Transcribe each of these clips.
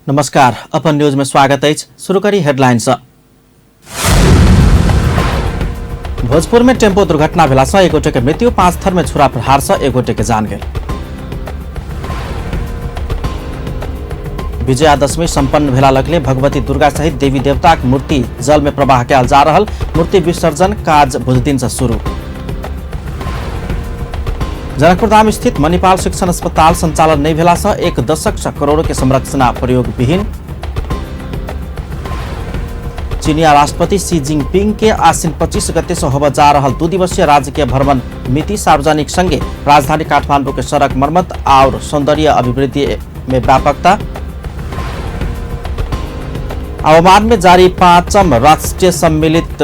नमस्कार, अपन न्यूज में स्वागत अछि। शुरू करी हेडलाइन से। भोजपुर में टेम्पो दुर्घटना भेला से एक गोटे के मृत्यु, 5 थर में छुरा प्रहार से एक गोटे के जान गेल। विजयादशमी संपन्न भेला लगले भगवती दुर्गा सहित देवी देवताक मूर्ति जल में प्रवाह कयल जा रहल। मूर्ति विसर्जन काज बुध दिन से शुरू। जनकपुरधाम स्थित मणिपाल शिक्षण अस्पताल संचालन नहीं भेला से एक दशक से करोड़ों के संरचना प्रयोग विहीन। चीनिया राष्ट्रपति शी जिनपिंग के आश्विन 25 गते से होबय जा रहल 2 दिवसीय राजकीय भ्रमण मिति सार्वजनिक संगे राजधानी काठमांडू के सड़क मरम्मत और सौंदर्य अभिवृद्धि में व्यापकता। ओमान में जारी 5म राष्ट्रीय सम्मिलित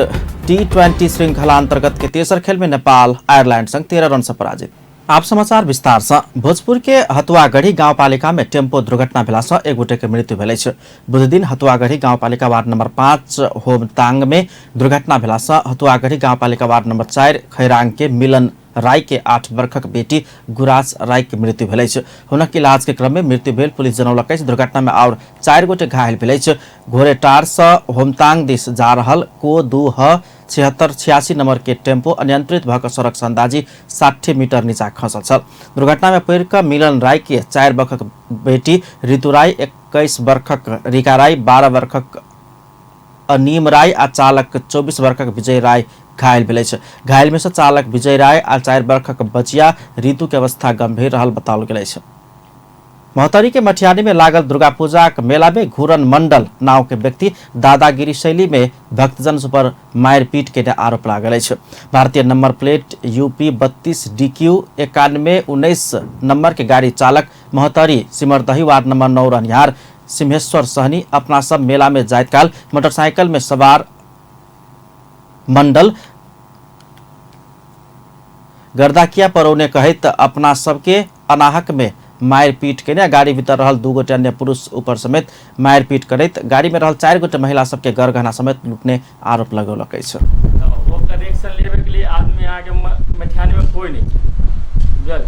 T20 श्रृंखला अंतर्गत के तेसर खेल में नेपाल आयरलैंड संग 13 रन से पराजित। आप समाचार विस्तार से। भोजपुर के हतुआगढ़ी गाउँपालिका में टेम्पो दुर्घटना भेला से एक गोटे के मृत्यु भेल अछि। बुधदिन हतुआगढ़ी गाउँपालिका वार्ड नंबर 5 होमतांग में दुर्घटना भेला से हतुआगढ़ी गाउँपालिका वार्ड नंबर 4 खैरांग के मिलन राय के 8 वर्षक बेटी गुराज राय के मृत्यु भेल अछि। हुनक इलाज के क्रम में मृत्यु भेल पुलिस जनौलक अछि। दुर्घटना में और 4 गोटे घायल भेल अछि। घोरेटार से होमतांग दिस जा रहल को 2 ह 7686 नंबर के टेम्पो अनियंत्रित भऽ कऽ सड़क से अंदाजी 60 मीटर नीचा खसल छल। दुर्घटना में पड़ि कऽ मिलन राय के 4 वर्षक बेटी ऋतु राय, 21 वर्षक रिका राय, 12 वर्षक अनीम राय आ चालक 24 वर्षक विजय राय घायल भेल अछि। घायल में से चालक विजय राय आ 4 वर्षक बचिया ऋतु के अवस्था गंभीर रहल बताओल गेल अछि। महोत्तरी के मठियानी में लागल दुर्गा पूजाक मेला में घूरन मंडल नाव के व्यक्ति दादागिरी शैली में भक्तजन पर मारपीट के आरोप लागल अछि। भारतीय number plate UP 32 DQ 9119 number के गाड़ी चालक महोत्तरी सिमरदही वार्ड नंबर 9 रहनिहार सिंहेश्वर सहनी अपना सब मेला में जाइत काल मोटरसाइकिल में सवार मंडल गर्दाकिया परौने कहैत अपना सबके अनाहक में मारपीट केने गाड़ी भीतर रहल 2 गोटे अन्य पुरुष ऊपर समेत मारपीट करैत गाड़ी में रहल 4 गोटे महिला सबके गरगहना समेत लूटने आरोप लगौलक अछि। ओकर एक्शन लेबे के लिए आदमी आगे मठियानी में कोई नहीं बुझल।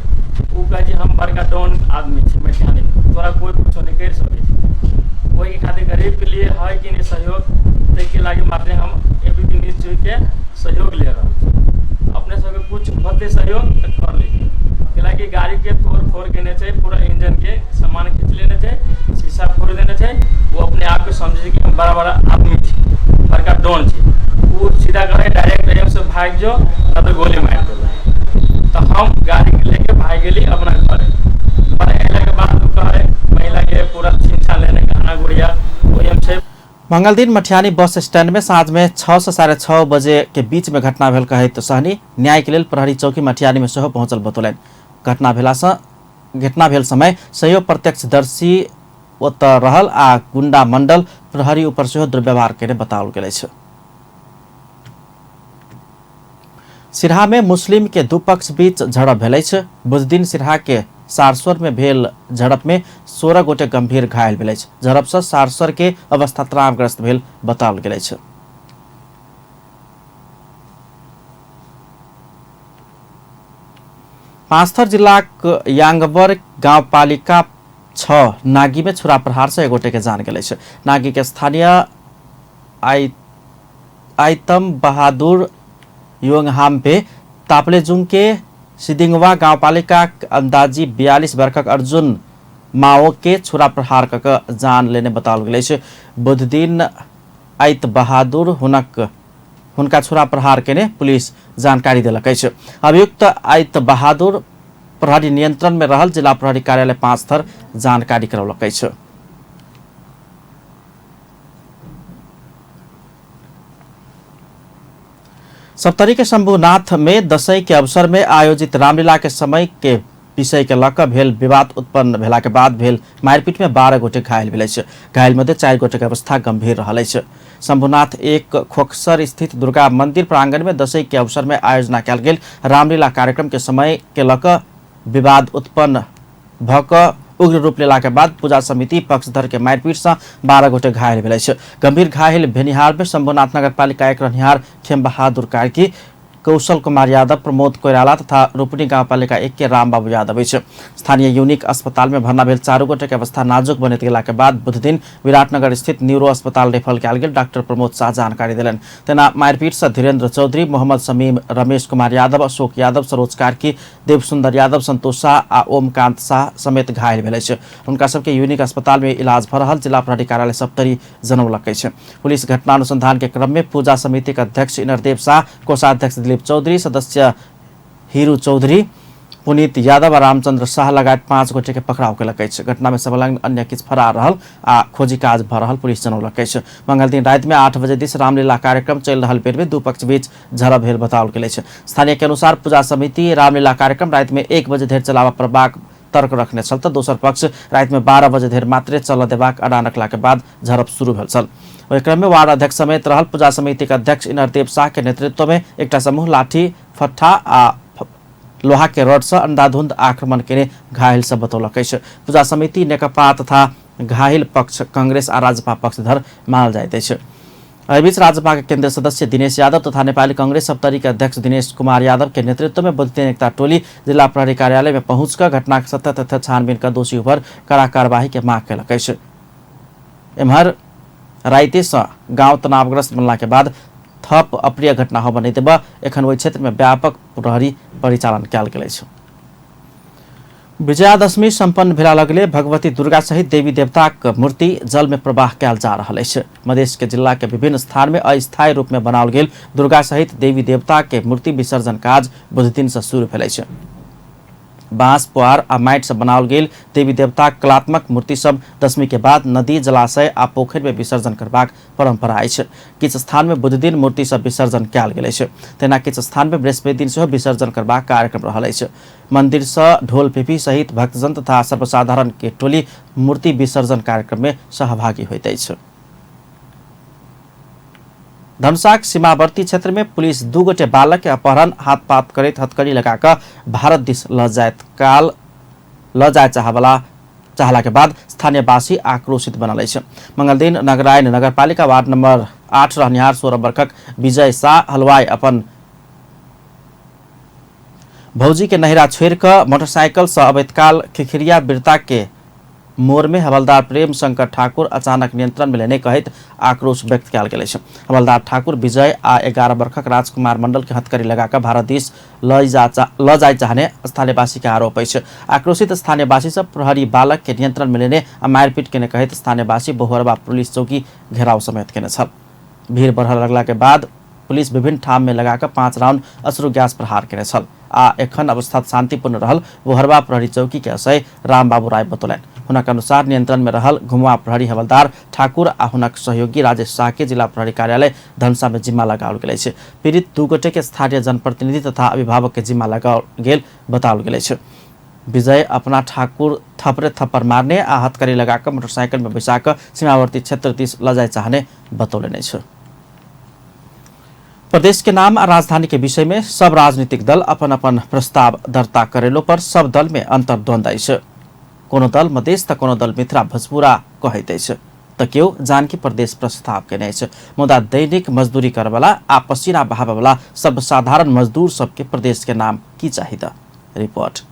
उ कहै छै हम बड़का डॉन आदमी छी मठियानी में, तोरा कोई कुछो नहीं कर सकै छै। ओहि खातिर गरीब के लिए है कि नहीं सहयोग, ताहिके लागी मात्र हम एबीपी न्यूज टीवी के सहयोग ले रहल छी। अपने सबके कुछ होते सहयोग तऽ कर ली। कैलाकि गाड़ी के तोड़ फोड़ केने छै, पूरा इंजन के सामान खींच लेने छै, शीशा फोड़ देने छै। वो अपने आप के समझे छै कि हम बड़ा बड़ा आदमी छी, बड़का डॉन छी। वो सीधा कहे डायरेक्ट एम से भागि जो, ना तो गोली मारि देबै। तऽ हम गाड़ी के लेके भागि गेली अपना घरे। घर अयला के बाद ओ कहे महिला के पूरा छीन छान लेने गहना गुड़िया ओहिमे छै। मंगल दिन मठियानी बस स्टैंड में साँझ में 6 से 6:30 बजे के बीच में घटना भेल कहैत सहनी न्याय के लेल प्रहरी चौकी मठियानी में सेहो पहुंचल बतौलनि। घटना भेल समय सहयोग प्रत्यक्षदर्शी ओतऽ रहल आ गुंडा मंडल प्रहरी ऊपर सेहो दुर्व्यवहार केने बताओल गेल अछि। सिरहा में मुस्लिम के दू पक्ष बीच झड़प भेल अछि। बुधदिन सिरहा के सारस्वर में भेल झड़प में 16 गोटे गंभीर घायल भेल अछि। झड़प से सारस्वर के अवस्था तनावग्रस्त भेल बताओल गेल अछि। पाँचथर जिलाक यांगवर गाउँपालिका 6 नागी में छुरा प्रहार से एक गोटे के जान गेल अछि। नागी के स्थानीय आइतम बहादुर योंगहाम्पे तापलेजुङ के सिदिङवा गाउँपालिका अंदाजी 42 वर्षक अर्जुन माओ के छुरा प्रहार क क जान लेने बताओल गेल अछि। बुधदिन आइत बहादुर हुनका छुरा प्रहार केने पुलिस जानकारी देलक अछि। अभियुक्त आइत बहादुर प्रहरी नियंत्रण में रहल जिला प्रहरी कार्यालय 5 थर जानकारी करौलक अछि। सप्तरी के शंभुनाथ में दशैं के अवसर में आयोजित रामलीला के समय के विषय के लऽ कऽ भेल विवाद उत्पन्न भेला के बाद भेल मारपीट में 12 गोटे घायल भेल अछि। घायल मध्ये 4 गोटे के अवस्था गंभीर रहल अछि। शंभुनाथ 1 खोखसर स्थित दुर्गा मंदिर प्रांगण में दशैं के अवसर में आयोजना कयल गेल रामलीला कार्यक्रम के समय के लऽ कऽ विवाद उत्पन्न भऽ कऽ उग्र रूप लेला के बाद पूजा समिति पक्षधर के मारपीट से 12 गोटे घायल भेल अछि। गंभीर घायल भेनिहार में शंभुनाथ नगरपालिका 1 रहनिहार खेम बहादुर कार्की, कौशल कुमार यादव, प्रमोद कोइराला तथा रूपनी गाउँपालिका 1 के रामबाबु यादव अछि। स्थानीय यूनिक अस्पताल में भर्ना भेल 4 गोटे के अवस्था नाजुक बनैत गेला के बाद बुधदिन विराटनगर स्थित न्यूरो अस्पताल रेफर कयल गेल डाक्टर प्रमोद शाह जानकारी देलनि। तेना मारिपीट से धीरेन्द्र चौधरी, मोहम्मद समीम, रमेश कुमार यादव, अशोक यादव, सरोज कार्की, देवसुंदर यादव, संतोष शाह आ ओमकांत शाह समेत घायल भेल अछि। हुनका सबके यूनिक अस्पताल में इलाज भऽ रहल जिला प्रहरी कार्यालय सप्तरी जनौलक अछि। पुलिस घटना अनुसंधान के क्रम में पूजा समिति के अध्यक्ष इनरदेव शाह, कोषाध्यक्ष दिलीप चौधरी, सदस्य हीरू चौधरी, पुनीत यादव आ रामचंद्र शाह लगायत 5 गोटे के पकड़ाव केलक अछि। घटना में संलग्न अन्य किछु फरार रहल आ खोजी काज भऽ रहल पुलिस जनौलक अछि। मंगल दिन राति में 8 बजे दिस रामलीला कार्यक्रम चलि रहल बेर में दू पक्ष बीच झड़प भेल बताओल गेल अछि। स्थानीय के अनुसार पूजा समिति रामलीला कार्यक्रम राति में 1 बजे धरि चलाबऽ पड़बाक तर्क रखने छल तऽ दोसर पक्ष राति में 12 बजे धरि मात्रे चलऽ देबाक अडान रखला के बाद झड़प शुरू भेल छल। ओहि क्रम में वार्ड अध्यक्ष समेत रहल पूजा समिति के अध्यक्ष इनरदेव शाह के नेतृत्व में एकटा समूह लाठी, फट्ठा आ लोहा के रड से अंधाधुंध आक्रमण केने घायल सब बतौलक अछि। पूजा समिति नेकपा तथा घायल पक्ष कांग्रेस आ राजपा पक्षधर मानल जाइत अछि। एहि बीच राजपा के केंद्रीय सदस्य दिनेश यादव तथा नेपाली कांग्रेस सप्तरी के अध्यक्ष दिनेश कुमार यादव के नेतृत्व में बुधदिन एकता टोली जिला प्रहरी कार्यालय में पहुंच कर घटना के सत्य तथ्य छानबीन कर दोषी पर कड़ा कार्यवाही के मांग केलक अछि। एम्हर राइते से गांव तनावग्रस्त बनला के बाद थप अप्रिय घटना होबय नहि देबऽ एखन ओहि क्षेत्र में व्यापक प्रहरी परिचालन कयल गेल अछि। विजयादशमी सम्पन्न भेला लगले भगवती दुर्गा सहित देवी देवताक मूर्ति जल में प्रवाह कयल जा रहल अछि। मधेश के जिला के विभिन्न स्थान में अस्थायी रूप में बनाओल गेल दुर्गा सहित देवी देवता के मूर्ति विसर्जन काज बुधदिन से शुरू भेल अछि। बांस, पुआर आ माटि से बनाओल गेल देवी देवताक कलात्मक मूर्ति सब दशमी के बाद नदी, जलाशय आ पोखरि में विसर्जन करबाक परंपरा अछि। किछु स्थान में बुधदिन मूर्ति सब विसर्जन कयल गेल अछि। तहिना किछु स्थान में बृहस्पति दिन सेहो विसर्जन करबाक कार्यक्रम रहल अछि। मंदिर से ढोल पिपी सहित भक्तजन तथा सर्वसाधारण के टोली मूर्ति विसर्जन कार्यक्रम में सहभागी होइत अछि। धनुषाक सीमावर्ती क्षेत्र में पुलिस 2 गोटे बालक के अपहरण हाथपात करैत हथकड़ी लगाकऽ भारत दिस लऽ जाइत काल लऽ जाय चाहला के बाद स्थानीयवासी आक्रोशित बनल अछि। मंगलदिन नगरायण नगरपालिका वार्ड नंबर 8 रहनिहार 16 वर्षक विजय शाह हलवाई अपन भौजी के नहिरा छोड़ि कऽ मोटरसाइकिल से अबैत काल खिखिरिया बिरता के मोड़ में हवलदार प्रेम शंकर ठाकुर अचानक नियंत्रण में लेने कहैत आक्रोश व्यक्त कयल गेल अछि। हवलदार ठाकुर विजय आ 11 वर्षक राजकुमार मंडल के हथकड़ी लगाकऽ भारत दिस लऽ जाय चाहने स्थानीयवासी के आरोप अछि। आक्रोशित स्थानीयवासी सब प्रहरी बालक के नियंत्रण में लेने आ मारिपीट केने कहैत स्थानीयवासी बहुअरबा पुलिस चौकी घेराव समेत केने छल। भीड़ बढ़ल लगला के बाद पुलिस विभिन्न ठाम में लगाकऽ 5 राउंड अश्रु गैस प्रहार केने छल आ एखन अवस्था शांतिपूर्ण रहल बोहरबा प्रहरी चौकी के असय रामबाबू राय बतौलनि। हुनक अनुसार नियंत्रण में रहल घुमुआ प्रहरी हवलदार ठाकुर आ हुनक सहयोगी राजेश शाह के जिला प्रहरी कार्यालय धनुषा में जिम्मा लगाओल गेल अछि। पीड़ित 2 गोटे के स्थानीय जनप्रतिनिधि तथा अभिभावक के जिम्मा लगाओल गेल बताओल गेल अछि। विजय अपना ठाकुर थपरे थप्पड़ मारने आ हथकड़ी लगाकऽ मोटरसाइकिल में बैसाकऽ सीमावर्ती क्षेत्र दिस लऽ जाय चाहने बतौलनि अछि। प्रदेश के नाम आ राजधानी के विषय में सब राजनीतिक दल अपन अपन प्रस्ताव दर्ता करेलो पर सब दल में अंतर्द्वंद अछि। कोनो दल मधेश त कोनो दल मिथिला भोजपुरा कहैत अछि त केओ जानकी प्रदेश प्रस्ताव केने अछि। मुदा दैनिक मजदूरी करवला आ पसीना बहाबयवला सर्वसाधारण मजदूर सबके प्रदेश के नाम की चाही त रिपोर्ट।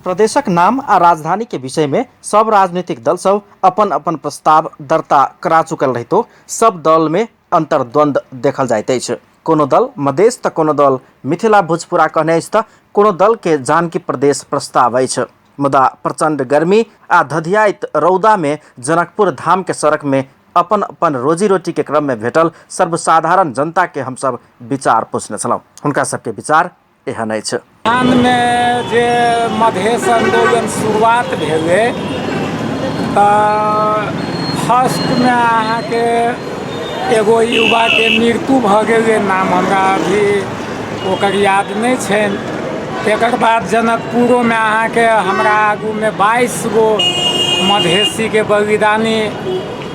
प्रदेशक नाम आ राजधानी के विषय में सब राजनीतिक दल सब अपन अपन प्रस्ताव दर्ता करा चुकल रहितो सब दल में अंतर्द्वंद देखल जाइत अछि। कोनो दल मधेश त कोनो दल मिथिला भोजपुरा कहने अछि त कोनो दल के जानकी प्रदेश प्रस्ताव अछि। मुदा प्रचंड गर्मी आ धधियाइत रौदा में जनकपुर धाम के सड़क में अपन अपन रोजी रोटी के क्रम में भेटल सर्वसाधारण जनता के हमसब विचार पूछने छलहुँ। हुनका सबके विचार एहन अछि। मे जे मधेश आन्दोलन शुरुआत भेलै तऽ फर्स्टमे अहाँके एगो युवाके मृत्यु भऽ गेलै, नाम हमरा अभी ओकर याद नहि छनि। तकर बाद जनकपुरोमे अहाँके हमरा आगूमे 22 गो मधेशीके बलिदानी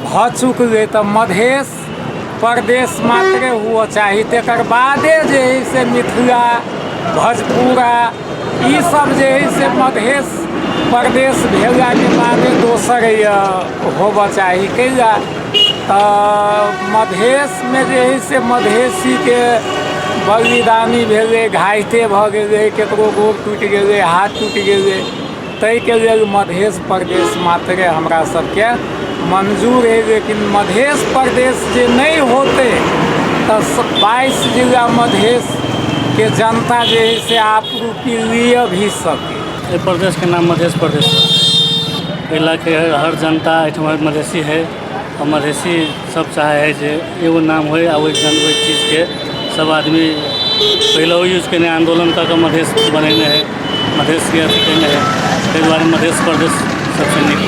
भऽ चुकलै। तऽ मधेश प्रदेश मात्रे हुअ चाही, तकर बादे जे हइ से मिथिला भोजपुरा ईसब जे हइ से मधेश प्रदेश भेलाके बादे दोसर होबऽ चाही। कैला तऽ मधेशमे जे हइ से मधेशीके बलिदानी भेलै, घायते भऽ गेलै, ककरो गोर टूटि गेलै, हाथ टूटि गेलै, ताहिके लेल मधेश प्रदेश मात्रे हमरा सबके मंजूर है। लेकिन मधेश प्रदेश जे नहि होतै तऽ 22 जिला मधेशके जनता जे है से आपरूपी लिअ भी सकै। एहि प्रदेशके नाम मधेश प्रदेश एहि लऽ हर जनता एहिठाम मधेशी है आओर मधेशी सब चाहै है जे एगो नाम होइ आ ओहि जन ओहि चीजके सब आदमी पहिलहो यूज केने आन्दोलन कऽ कऽ मधेश बनेने है, मधेशके अथी केने है, ताहि दुआरे मधेश प्रदेश सबसँ नीक।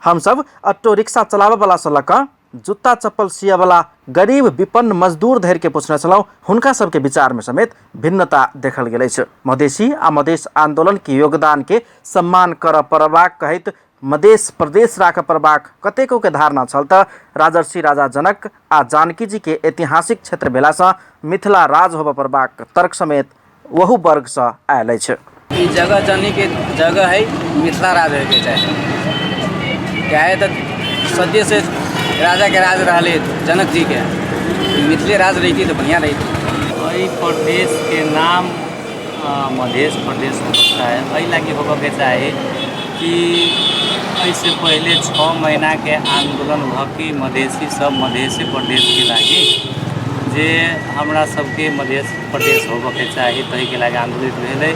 हमसब ऑटो रिक्शा चलाबयवलासँ लऽ कऽ जुत्ता चप्पल सियवला गरीब विपन्न मजदूर धरिके पूछने छलहुँ, हुनका सबके विचारमे समेत भिन्नता देखल गेल अछि। मधेशी आ मधेश आंदोलनके योगदानके सम्मान करऽ पड़बाक कहैत मधेश प्रदेश राखऽ पड़बाक कतेकोके धारणा छल तऽ राजर्षि राजा जनक आ जानकीजीके ऐतिहासिक क्षेत्र भेलासँ मिथिला राज होबऽ पड़बाक तर्क समेत ओहू वर्गसँ आयल अछि। ई जगह जनीके जगह है, मिथिला राज होइके चाही। काहे तऽ सदियोसँ राजाके राज रहलै जनक जीके, मिथिले राज रहितै तऽ बढ़िआँ रहितै। एहि प्रदेशके नाम मधेश प्रदेश होबऽके चाही। एहि लागी होबऽके चाही कि एहिसँ पहिले 6 महीनाके आन्दोलन भऽ के मधेसी सब मधेसे प्रदेशके लागि जे हमरा सबके मधेश प्रदेश होबऽके चाही ताहिके लागि आन्दोलित भेलै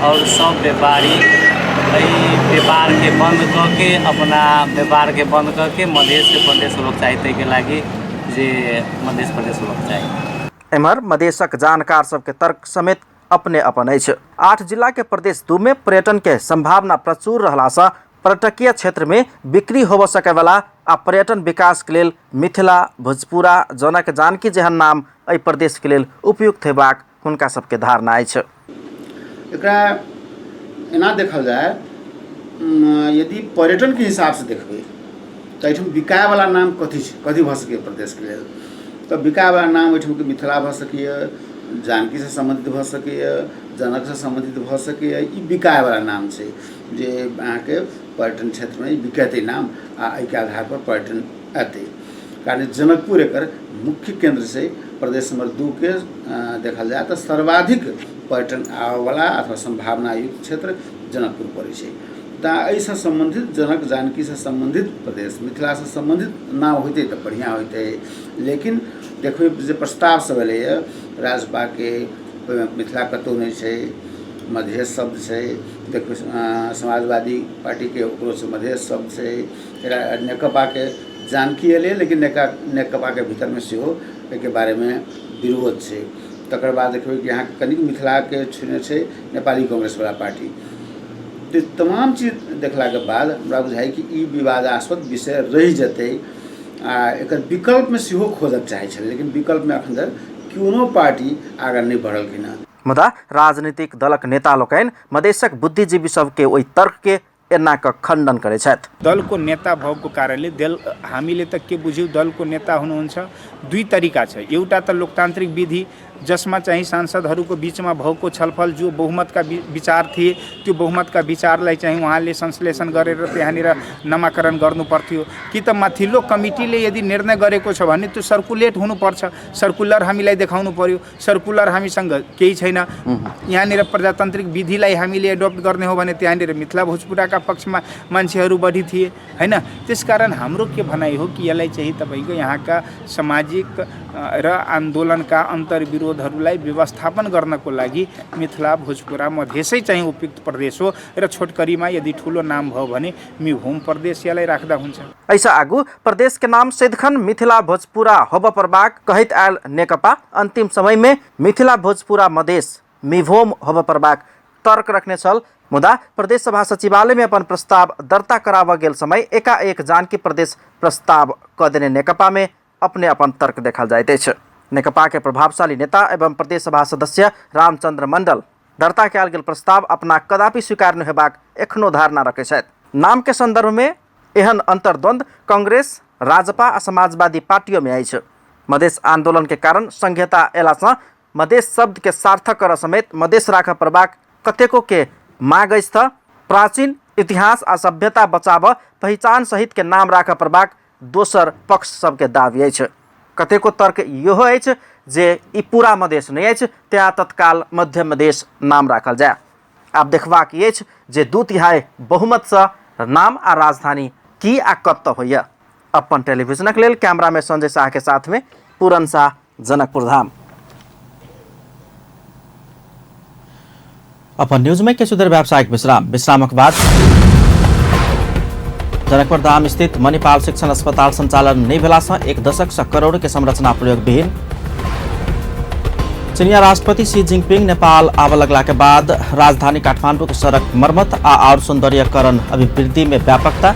आओर सब व्यापारी एहि व्यापारके बन्द कऽ के, अपना व्यापारके बन्द कऽ के मधेशके प्रदेश होबऽके चाही, ताहिके लागि जे मधेश प्रदेश होबऽके चाही। एम्हर मधेशक जानकार सबके तर्क समेत अपने अपन अछि। 8 जिला के प्रदेश 2 में पर्यटन के संभावना प्रचुर रहलासँ पर्यटकीय क्षेत्र में बिक्री होबऽ सकयवला आ पर्यटन विकास के लेल मिथिला, भोजपुरा, जनक जानकी जेहन नाम एहि प्रदेश के लेल उपयुक्त हेबाक हुनका सबके धारणा अछि। एकरा एना देखल जाय, यदि पर्यटनके हिसाबसँ देखबै तऽ एहिठाम बिकायवला नाम कथी छै, कथी भऽ सकैए प्रदेशके लेल? तऽ बिकायवला नाम ओहिठामके मिथिला भऽ सकैए, जानकीसँ सम्बन्धित भऽ सकैए, जनकसँ सम्बन्धित भऽ सकैए। ई बिकायवला नाम छै जे अहाँके पर्यटन क्षेत्रमे ई बिकेतै नाम आ एहिके आधारपर पर्यटन एतै, कारण जनकपुर एकर मुख्य केन्द्र छै। प्रदेश नम्बर 2के देखल जाय तऽ सर्वाधिक पर्यटन आबयवला अथवा सम्भावनायुक्त क्षेत्र जनकपुर पड़ै छै। तऽ एहिसँ सम्बन्धित जनक जानकीसँ सम्बन्धित प्रदेश मिथिलासँ सम्बन्धित नाम होइतै तऽ बढ़िआँ होइतै। लेकिन देखबै जे प्रस्ताव सब एलैए राजपाके, ओहिमे मिथिला कतहु नहि छै, मधेश शब्द छै। देखबै समाजवादी पार्टीके, ओकरो छै मधेश शब्द छै। नेकपाके जानकी एलै, लेकिन नेकपाके भीतरमे सेहो एहिके बारेमे विरोध छै। तकर बाद देखबै कि अहाँके कनिक मिथिलाके छूने छै नेपाली कांग्रेसवला पार्टी। तऽ तमाम चीज देखलाके बाद हमरा बुझाइ कि ई विवादास्पद विषय रहि जेतै आ एकर विकल्पमे सेहो खोजक चाहै छलै, लेकिन विकल्पमे एखन धरि कोनो पार्टी आगाँ नहि बढ़लखिन हँ। मुदा राजनीतिक दलक नेता लोकनि मधेशक बुद्धिजीवी सबके ओहि तर्कके एना कऽ खण्डन करै छथि। दलको नेता भएको कारणले दल हामीले त के बुझ्यौँ, दलको नेता हुनुहुन्छ। दुई तरिका छ, एउटा त लोकतान्त्रिक विधि जसमा चाहिँ सांसदहरूको बिचमा भएको छलफल जो बहुमतका विचार थिए त्यो बहुमतका विचारलाई चाहिँ उहाँले संश्लेषण गरेर त्यहाँनिर नामाकरण गर्नु पर्थ्यो, कि त माथिल्लो कमिटीले यदि निर्णय गरेको छ भने त्यो सर्कुलेट हुनुपर्छ, सर्कुलर हामीलाई देखाउनु पर्यो। सर्कुलर हामीसँग केही छैन। यहाँनिर प्रजातान्त्रिक विधिलाई हामीले एडप्ट गर्ने हो भने त्यहाँनिर मिथिला भोजपुराका पक्षमा मान्छेहरू बढी थिए होइन। त्यसकारण हाम्रो के भनाइ हो कि यसलाई चाहिँ तपाईँको यहाँका सामाजिक र आन्दोलनका अन्तर्विरोधहरूलाई व्यवस्थापन गर्नको लागि मिथिला भोजपुरा मधेसै चाहिँ उपयुक्त प्रदेश हो र छोटकरीमा यदि ठुलो नाम भयो भने मिहोम प्रदेश यसलाई राख्दा हुन्छ। एहिसँ आगू प्रदेश के नाम सदिखन मिथिला भोजपुरा होबऽ पड़बाक कहैत आयल नेकपा अंतिम समय में मिथिला भोजपुरा मधेश मिभोम होबऽ पड़बाक तर्क रखने छल। मुदा प्रदेश सभा सचिवालय में अपन प्रस्ताव दर्ता कराबऽ गेल समय एकाएक जानकी प्रदेश प्रस्ताव कऽ देने नेकपा में अपने अपन तर्क देखल जाइत अछि। नेकपा के प्रभावशाली नेता एवं प्रदेश सभा सदस्य रामचंद्र मंडल दर्ता कयल गेल प्रस्ताव अपना कदापि स्वीकार नहि हेबाक एखनो धारणा रखैत छथि। नाम के संदर्भ में एहन अंतर्द्वंद कांग्रेस, राजपा आ समाजवादी पार्टियों में अछि। मधेश आंदोलन के कारण संघीयता अयलासँ मधेश शब्द के सार्थक करऽ समेत मधेश राखऽ पड़बाक कतेको के माग अछि तऽ प्राचीन इतिहास आ सभ्यता बचाबऽ पहिचान सहित के नाम राखऽ पड़बाक दोसर पक्ष सबके दावी अछि। कतेको तर्क इहो अछि जे ई पूरा मधेश नहि अछि, तेँ तत्काल मध्य मधेश नाम राखल जाय। आब देखबाक ई अछि जे 2/3 बहुमतसँ नाम आ राजधानी की आ कतऽ होइए। अपन टेलीविजनक लेल कैमरा में संजय शाह के साथ में पूरन शाह, जनकपुर धाम। अपन न्यूज में किछु देर व्यावसायिक विश्राम, विश्रामक बाद जनकपुर धाम स्थित मणिपाल शिक्षण अस्पताल संचालन नहि भेला सँ 1 दशक सँ करोड़ के संरचना प्रयोग विहीन। चीनिया राष्ट्रपति शी जिनपिंग नेपाल आबऽ लगला के बाद राजधानी काठमांडू के सड़क मरम्मत आ और सौंदर्यकरण अभिवृद्धि में व्यापकता।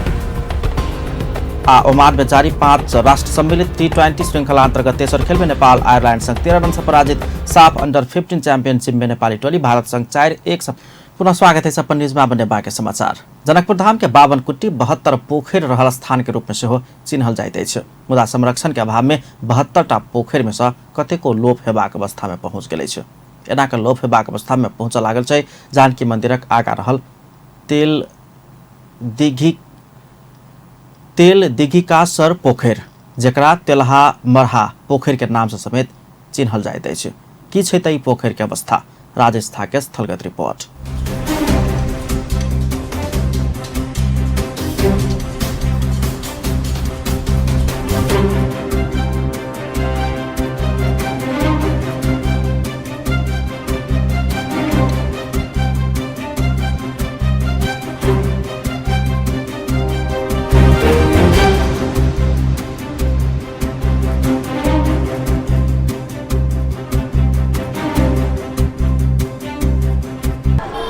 आ ओमान में जारी 5 राष्ट्र सम्मिलित T20 श्रृंखला अंतर्गत तेसर खेल में नेपाल आयरलैंड संग 13 रन से पराजित। साफ अंडर 15 चैंपियनशिप में नेपाली टोली भारत संग 4-1। पुनः स्वागत है अपन न्यूज में बने बाकी समाचार। जनकपुर धाम के 52 कुट्टी 72 पोखरि रहल स्थान के रूप में सेहो चिन्हल जाइत अछि, मुदा संरक्षण के अभाव में 72 टा पोखरि में सँ कतेको लोप हेबाक अवस्था में पहुंच गेल अछि। एना के लोप हेबाक अवस्था में पहुंचऽ लागल छै जानकी मंदिरक आगा रहल तेल दिघिकासर पोखरि, जेकरा तेलहा मरहा पोखरि के नाम से समेत चिन्हल जाइत अछि। की छै तऽ ई पोखरि के अवस्था? राजेश झा के स्थलगत रिपोर्ट।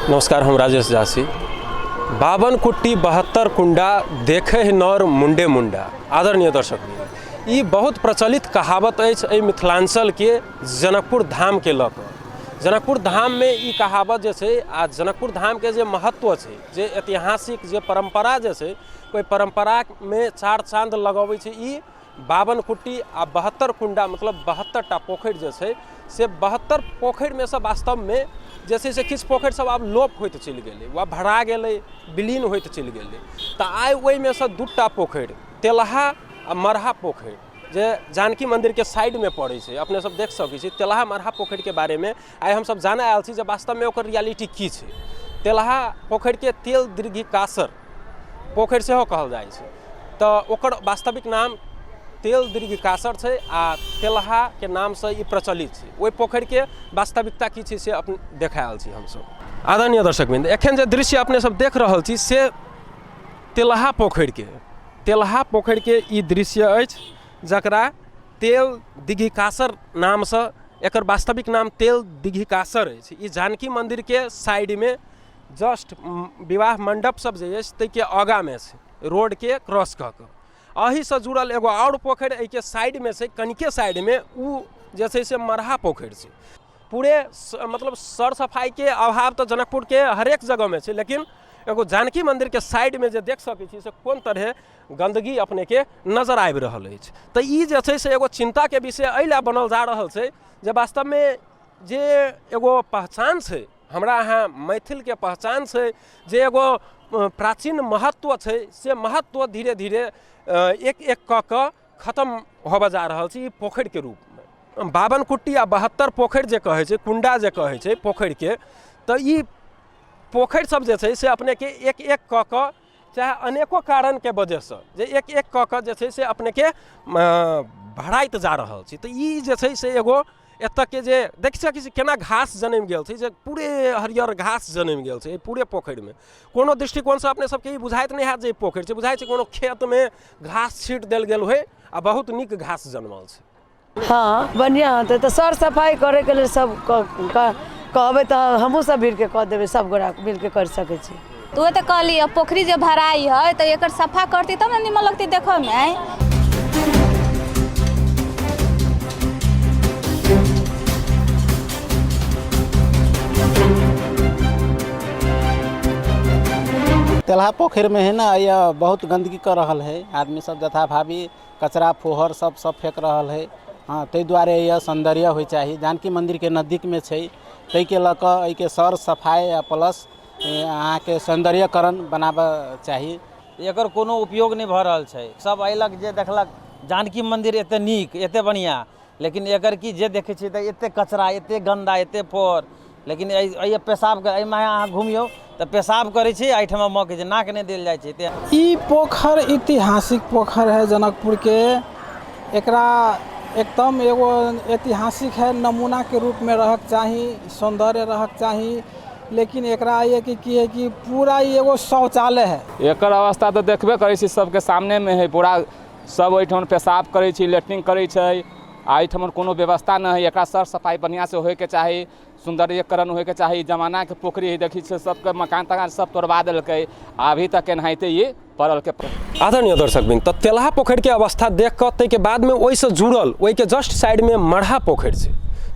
नमस्कार, हम राजेश झा छी। 52 कुट्टी 72 कुंडा देखे है नर मुंडे मुंडा। आदरणीय दर्शक, ई बहुत प्रचलित कहावत अछि एहि मिथिलांचल के जनकपुर धाम के लऽ कऽ। जनकपुर धाम में ई कहावत जे छै आ जनकपुर धाम के जे महत्व छै, जे ऐतिहासिक जे परंपरा जे छै, ओहि परंपरा में चार चांद लगबै छै ई 52 कुट्टी आ 72 कुंडा, मतलब 72 टा पोखरि जे छै से 72 पोखरिमे सँ वास्तवमे जे छै से किछु पोखरि सब आब लोप होइत चलि गेलै वा भरा गेलै, विलीन होइत चलि गेलै। तऽ आइ ओहिमे सँ 2 पोखरि, तेलहा आ मरहा पोखरि, जे जानकी मन्दिरके साइडमे पड़ै छै, अपने सब देख सकै छी। तेलहा मरहा पोखरिके बारेमे आइ हमसब जानऽ आयल छी जे वास्तवमे ओकर रियलिटी की छै। तेलहा पोखरिके तेल दीर्घी कासर पोखरि सेहो कहल जाइ छै, तऽ ओकर वास्तविक नाम तेल दीर्घ कासर छै आ तेलहाके नामसँ ई प्रचलित छै। ओहि पोखरिके वास्तविकता की छै से अपन देखा आयल छी हमसब। आदरणीय दर्शकवृन्द, एखन जे दृश्य अपने सब देख रहल छी से तेलहा पोखरिके ई दृश्य अछि, जकरा तेल दीघिकासर नामसँ, एकर वास्तविक नाम तेल दीघिकासर अछि। ई जानकी मन्दिरके साइडमे जस्ट विवाह मण्डप सब जे अछि ताहिके आगाँमे छै, रोडके क्रॉस कऽ कऽ। एहिसँ जुड़ल एगो आओर पोखरि एहिके साइडमे छै, कनिके साइडमे, ओ जे छै से मरहा पोखरि छै। पूरे मतलब सर सफाइके अभाव तऽ जनकपुरके हरेक जगहमे छै, लेकिन एगो जानकी मन्दिरके साइडमे जे देख सकै छी से कोन तरहे गन्दगी अपनेके नजर आबि रहल अछि। तऽ ई जे छै से एगो चिन्ताके विषय एहि लए बनल जा रहल छै जे वास्तवमे जे एगो पहचान छै, हमरा अहाँ मैथिलके पहचान छै, जे एगो प्राचीन महत्व छै, से महत्व धीरे धीरे एक एक कऽ कऽ खतम होबऽ जा रहल छै ई पोखरिके रूपमे। 52 कुट्टी आ 72 पोखरि जे कहै छै, कुण्डा जे कहै छै पोखरिके, तऽ ई पोखरि सब जे छै से अपनेके एक एक कऽ कऽ, चाहे अनेको कारणके वजहसँ, जे एक एक कऽ कऽ जे छै से अपनेके भराइत जा रहल छै। तऽ ई जे छै से एगो एतऽके जे देख सकै छी केना घास जनमि गेल छै, जे पूरे हरियर घास जनमि गेल छै एहि पूरे पोखरिमे। कोनो दृष्टिकोणसँ अपने सबके ई बुझाइत नहि हैत जे ई पोखरि छै, बुझाइ छै कोनो खेतमे घास छीटि देल गेल होइ आ बहुत नीक घास जनमल छै। हँ, बढ़िआँ होतै तऽ सर सफाइ करैके लेल सब कहबै तऽ हमहूँ सब भिड़के कऽ देबै, सब गोरा मिलके करि सकै छी। तऽ उहे तऽ कहली, अब पोखरी जे भराई है तऽ एकर सफा करती तब ने निमन लगती देखऽमे। आँय, तेलहा पोखरिमे है ने, यह बहुत गंदगी कर रहल है आदमी सब, जथा भाभी कचरा फोहर सब सब फेंक रहल है। हाँ, ताहि दुआरे यह सौंदर्य होइ चाही। जानकी मन्दिरके नजदीकमे छै, ताहिके लऽ कऽ एहिके सर सफाइ आ प्लस अहाँके सौंदर्यकरण बनाबऽ चाही। एकर कोनो उपयोग नहि भऽ रहल छै। सब अयलक जे देखलक जानकी मन्दिर एते नीक, एते बढ़िआँ, लेकिन एकर की जे देखै छियै तऽ एते कचरा, एते गन्दा, एते फोर। लेकिन एहि पेशाब एहिमे अहाँ घुमियौ तऽ पेशाब करै छी, एहिठमा मकै छै, नाक नहि देल जाइ छै। ई पोखर ऐतिहासिक पोखर है जनकपुर के। एकरा एकदम एगो ऐतिहासिक है, नमूना के रूप में रहक चाही, सौंदर्य रहक चाही। लेकिन एकरा ये कि की है कि पूरा ई एगो शौचालय है। एकर अवस्था तऽ देखबे करै छी, सबके सामनेमे है। पूरा सब एहिठाम पेशाब करै छी, लेटरिन करै छै, आ एहिठाम कोनो व्यवस्था नहि है। एकरा सर सफाइ बढ़िआँसँ होइके चाही, सौन्दर्यीकरण होइके चाही। जमानाके पोखरि है, देखै छियै सबके मकान तकान सब तोड़बा देलकै, आ अभी तक एनाहिते ई पड़ल के। आदरणीय दर्शकवृन्द, तऽ तेलहा पोखरिके अवस्था देख कऽ ताहिके बादमे ओहिसँ जुड़ल ओहिके जस्ट साइडमे मरहा पोखरि छै।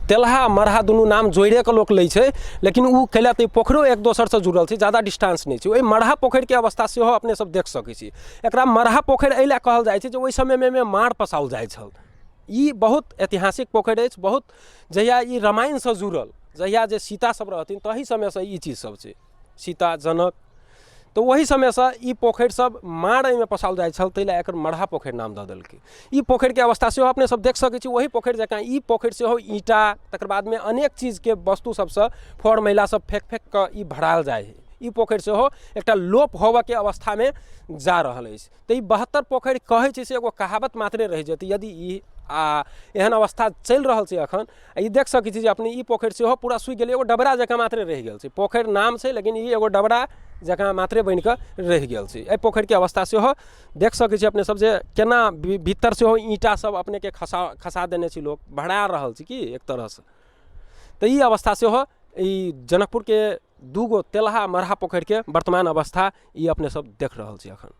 तेलहा मरहा दुनू नाम जोड़िए कऽ लोक लै छै, लेकिन ओ कैला तऽ पोखरो एक दोसरसँ जुड़ल छै, ज्यादा डिस्टेंस नहि छै। ओहि मरहा पोखरिके अवस्था सेहो अपने सब देख सकै छी। एकरा मरहा पोखरि एहि लए कहल जाइ छै जे ओहि समयमे एहिमे माँड़ पसाओल जाइ छल। ई बहुत ऐतिहासिक पोखरि अछि, बहुत जहिया ई रामायणसँ जुड़ल, जहिया जे सीता सब रहथिन तही समयसँ ई चीज सब छै, सीता जनक, तऽ ओहि समयसँ ई पोखरि सब माँड़ एहिमे पसाओल जाइ छल, ताहि लए एकर मरहा पोखरि नाम दऽ देलकै। ई पोखरिके अवस्था सेहो अपने सब देख सकै छी। ओहि पोखरि जकाँ ई पोखरि सेहो ईंटा, तकर बादमे अनेक चीजके वस्तु सबसँ फर मैला सब फेक फेक कऽ ई भरायल जाइ हइ। ई पोखरि सेहो एकटा लोप होबऽके अवस्थामे जा रहल अछि। तऽ ई 72 पोखरि कहै छै से एगो कहावत मात्रे रहि जेतै यदि ई आ एहन अवस्था चलि रहल छै एखन। ई देख सकै छी जे अपने ई पोखरि सेहो पूरा सूखि गेलै, एगो डबरा जकाँ मात्रे रहि गेल छै। पोखरि नाम छै, लेकिन ई एगो डबरा जकाँ मात्रे बनि कऽ रहि गेल छै। एहि पोखरिके अवस्था सेहो देख सकै छी अपने सब जे केना भीतर सेहो ईंटा सब अपनेके खसा खसा देने छै, लोक भरा रहल छै की एक तरहसँ। तऽ ई अवस्था सेहो ई जनकपुरके दूगो तेलहा मरहा पोखरिके वर्तमान अवस्था ई अपने सब देख रहल छी एखन।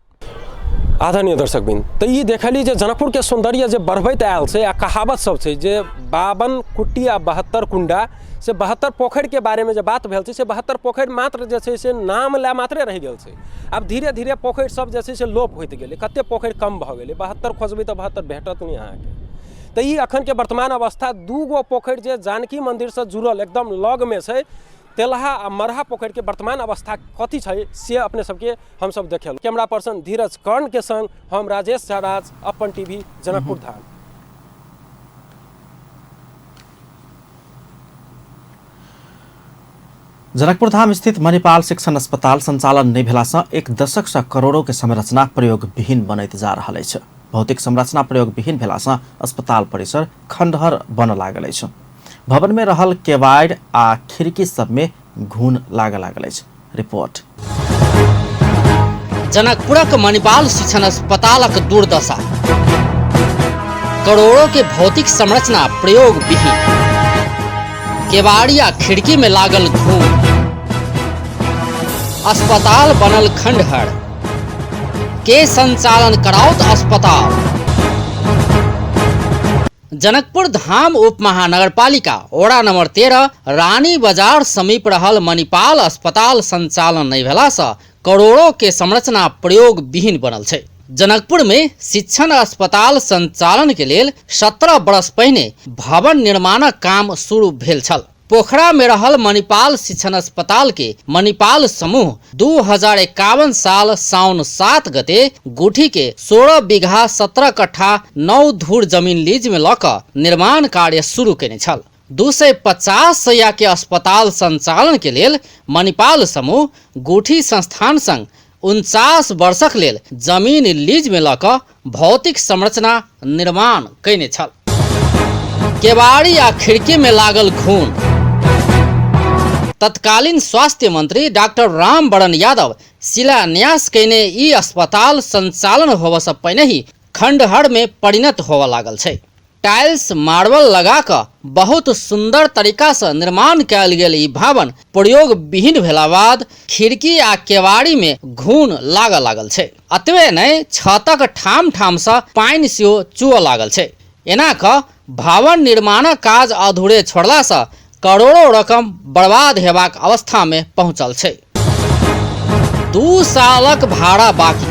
आदरणीय दर्शकवृन्द, तऽ ई देखली जे जनकपुरके सौन्दर्य जे बढ़बैत आयल छै, आ कहावत सब छै जे 52 कुट्टी आ 72 कुण्डा, से 72 पोखरिके बारेमे जे बात भेल छै से 72 पोखरि मात्र जे छै से नाम लए मात्रे रहि गेल छै। आब धीरे धीरे पोखरि सब जे छै से लोप होइत गेलै, कते पोखरि कम भऽ गेलै। 72 खोजबै तऽ 72 भेटत नहि अहाँके। तऽ ई एखनके वर्तमान अवस्था दूगो पोखरि जे जानकी मन्दिरसँ जुड़ल एकदम लगमे छै, तेलहा आ मरहा पोखरिके वर्तमान अवस्था कथी छै से अपने सबके हमसब देखेलहुँ। कैमरा पर्सन धीरज कर्ण के संग हम राजेश झा राज, अपन टीवी, जनकपुर धाम। जनकपुर धाम स्थित मणिपाल शिक्षण अस्पताल संचालन नहि भेलासँ एक दशकसँ करोड़ों के संरचना प्रयोग विहीन बनैत जा रहल अछि। भौतिक संरचना प्रयोग विहीन भेलासँ अस्पताल परिसर खंडहर बनऽ लागल अछि। भवन में रहल केवाड़ आ खिड़की सब में घुन लागऽ लागल अछि। रिपोर्ट। जनकपुरक मणिपाल शिक्षण अस्पतालक दुर्दशा, करोड़ों के भौतिक संरचना प्रयोग विहीन, केवाड़ी आ खिड़की में लागल घून, अस्पताल बनल खंडहर, के संचालन कराओत अस्पताल। जनकपुर धाम उप महानगरपालिका ओड़ा नंबर 13 रानी बाजार समीप रहल मणिपाल अस्पताल संचालन नहि भेलासँ करोड़ों के संरचना प्रयोग विहीन बनल छै। जनकपुर में शिक्षण अस्पताल संचालन के लेल 17 वर्ष पहिने भवन निर्माणक काम शुरू भेल छल। पोखरा में रहल मणिपाल शिक्षण अस्पताल के मणिपाल समूह 2051 साल साउन 7 गते गुठी के 16 बीघा 17 कट्ठा 9 धूर जमीन लीज में लऽ कऽ निर्माण कार्य शुरू केने छल। 250 शैया के अस्पताल संचालन के लेल मणिपाल समूह गुठी संस्थान संग 49 वर्षक लेल जमीन लीज में लऽ कऽ भौतिक संरचना निर्माण कयने छल। केवाड़ी आ खिड़की में लागल घून। तत्कालीन स्वास्थ्य मंत्री डॉक्टर रामबरन यादव शिलान्यास कयने ई अस्पताल संचालन होबऽसँ पहिने ही खंडहर में परिणत होबऽ लागल छै। टाइल्स मार्बल लगा कऽ बहुत सुंदर तरीका से निर्माण कयल गेल ई भवन प्रयोग विहीन भेला बाद खिड़की आ केवाड़ी में घून लागऽ लागल छै। अतबे नहि, छतक ठाम ठाम से पानि सेहो चुअ लागल छै। एना कऽ भवन निर्माणक काज अधूरे छोड़ला से करोड़ों रकम बर्बाद हेबाक अवस्था में पहुंचल छै। 2 सालक भाड़ा बाकी।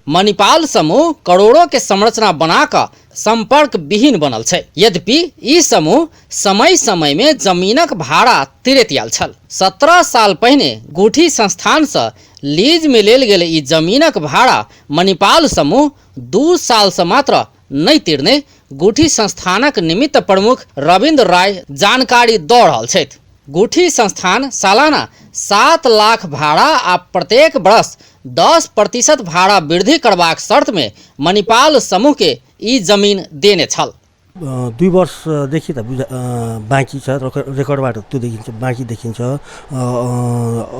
मणिपाल समूह करोड़ों के संरचना बना कऽ संपर्क विहीन बनल छै। यद्यपि ई समूह समय समय में जमीनक भाड़ा तिरैत आयल छल। 17 साल पहिने गुठी संस्थान से लीज में लेल गेल ई जमीनक भाड़ा मणिपाल समूह 2 साल से मात्र नहि तिरने गुठी संस्थानक निमित्त प्रमुख रविन्द्र राय जानकारी दऽ रहल छथि। गुठी संस्थान सालाना 7 लाख भाड़ा आ प्रत्येक वर्ष 10% भाड़ा वृद्धि करबाक शर्त में मणिपाल समूह के ई जमीन देने छल। 2 वर्षदेखि त बाँकी छ, रेकर्डबाट त्यो देखिन्छ, बाँकी देखिन्छ,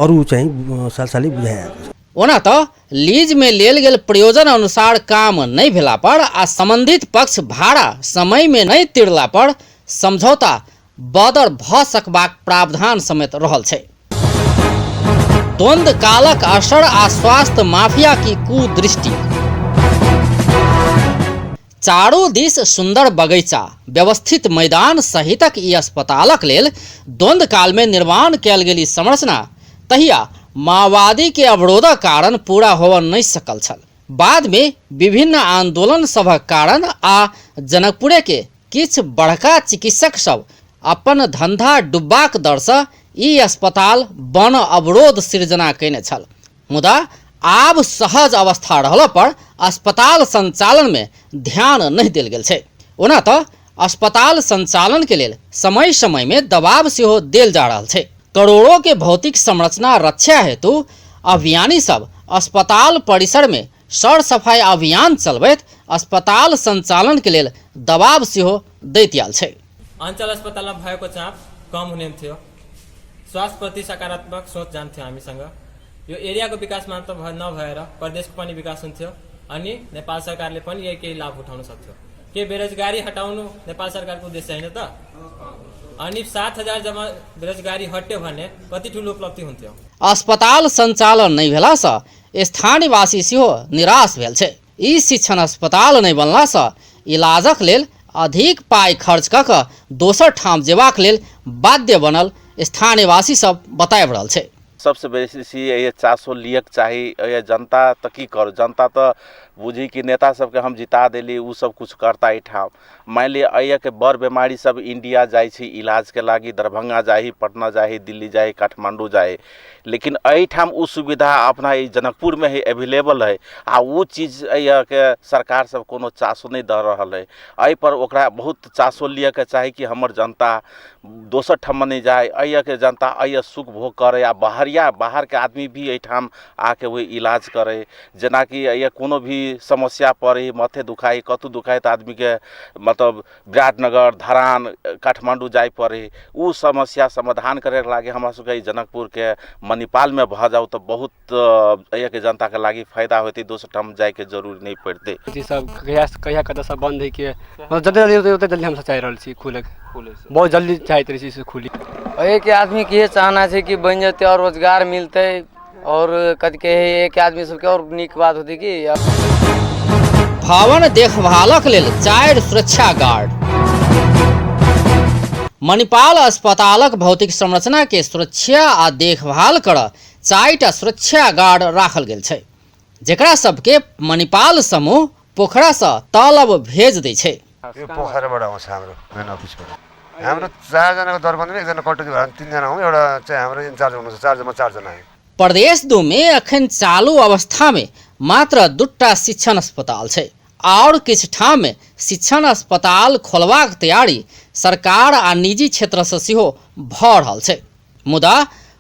अरू चाहिँ सालसालै बुझाएको छ। ओना त लीज में लेल गेल प्रयोजन अनुसार काम नहीं भेला पर आ संबंधित पक्ष भाड़ा समय में नहीं तिरला पर समझौता बदर भ सकबाक प्रावधान समेत रहल छै। द्वंद्व कालक असर आ स्वास्थ्य माफिया की कुदृष्टि। चारू दिस सुंदर बगैचा, व्यवस्थित मैदान सहितक ई अस्पतालक लेल द्वंद्व काल में निर्माण कयल गेल ई संरचना तहिया माओवादी के अवरोधक कारण पूरा होबऽ नहीं सकल छल। बाद में विभिन्न आंदोलन सभक कारण आ जनकपुरे के किछु बड़का चिकित्सक सब अपन धंधा डुब्बाक दरसँ ई अस्पताल बन अवरोध सृजना कयने छल। मुदा आब सहज अवस्था रहला पर अस्पताल संचालन में ध्यान नहीं देल गेल छै। ओना तऽ अस्पताल संचालन के लेल समय समय में दबाव सेहो देल जा रहल छै। करोड़ों के भौतिक संरचना रक्षा हेतु अभियानी सब अस्पताल परिसर में सर सफाई अभियान चलबैत अस्पताल संचालन के लेल दबाव सेहो दैत आयल छै। अञ्चल अस्पतालमा भएको चाप कम हुने थियो, स्वास्थ्यप्रति सकारात्मक सोच जान्थ्यो हामीसँग। यो एरियाको विकास मात्र नभएर प्रदेशको पनि विकास हुन्थ्यो अनि नेपाल सरकारले पनि यही केही लाभ उठाउन सक्थ्यो। के बेरोजगारी हटाउनु नेपाल सरकारको उद्देश्य होइन त? अनि 7,000 जम्मा बेरोजगारी हट्यो भने कति ठुलो उपलब्धि हुन्थ्यो। अस्पताल संचालन नहि भेलासँ स्थानीयवासी सेहो निराश भेल छै। ई शिक्षण अस्पताल नहि बनलासँ इलाजक लेल अधिक पाइ खर्च कऽ कऽ दोसर ठाम जेबाक लेल बाध्य बनल स्थानीयवासी सब बताबि रहल छै। सबसे बेसी ये चासो लियक चाही। ये जनता तऽ की करू, जनता तऽ बुझी कि नेता सबके हम जिता देली, उ सब कुछ करता एहिठाम। मानि लिअ एहिके बड़ बेमारी सब इंडिया जाइ छै इलाजके लागि, दरभंगा जाही, पटना जाही, दिल्ली जाही, काठमांडू जाही, लेकिन एहिठाम उ सुविधा अपना ई जनकपुरमे है, एवेलेबल है आ उ चीज एहिके सरकार सब कोनो चासो नहि दऽ रहल है। एहिपर ओकरा बहुत चासो लियके चाही कि हमर जनता दोसर ठाम नहि जाय, एहिके जनता एहि सुख भोग करे आ बाहरिया बाहरके आदमी भी एहिठाम आके वही इलाज करे। जेनाकि एहि कोनो भी समस्या पड़े, माथे दुखाइ, कतहु दुखाइ तऽ आदमीके मतलब विराटनगर, धरान, काठमांडू जाय पड़े। उ समस्या समाधान करैके लागि हमरा सबके जनकपुरके मणिपालमे भऽ जाउ तऽ बहुत एहिके जनताके लागि फायदा होतै, दोसर ठाम जायके जरूरी नहि पड़तै। जी सब कहिया कहिया कतऽ सब बंद है के मतलब जल्दी जल्दी ओते जल्दी हम सब चाहि रहल छी खुले, बहुत जल्दी चाहैत रहै छी से खुली। एक आदमी के चाहना छै कि बनि जेतै और रोजगार मिलतै और कथी कहै एक आदमी सबके और नीक बात होतै कि। भवन देखभालक लेल 4 सुरक्षा गार्ड। मणिपाल अस्पतालक भौतिक संरचना के सुरक्षा आ देखभाल कर 4टा सुरक्षा गार्ड राखल गेल छै, जेकरा सबके मणिपाल समूह पोखरा से तलब भेज दै छै। यो पोखराबाट आउँछ हाम्रो मेन अफिसबाट। हाम्रो 4 जनाको दरबन्दीमा एकजना कटौती भएर 3 जना हौँ, एउटा चाहिँ हाम्रो इन्चार्ज हुनुहुन्छ, 4 जना हौँ। प्रदेश 2 में अखन चालू अवस्था में मात्र 2टा शिक्षण अस्पताल छै और किछु ठाम में शिक्षण अस्पताल खोलबाक तैयारी सरकार आ निजी क्षेत्र से सेहो भऽ रहल छै। मुदा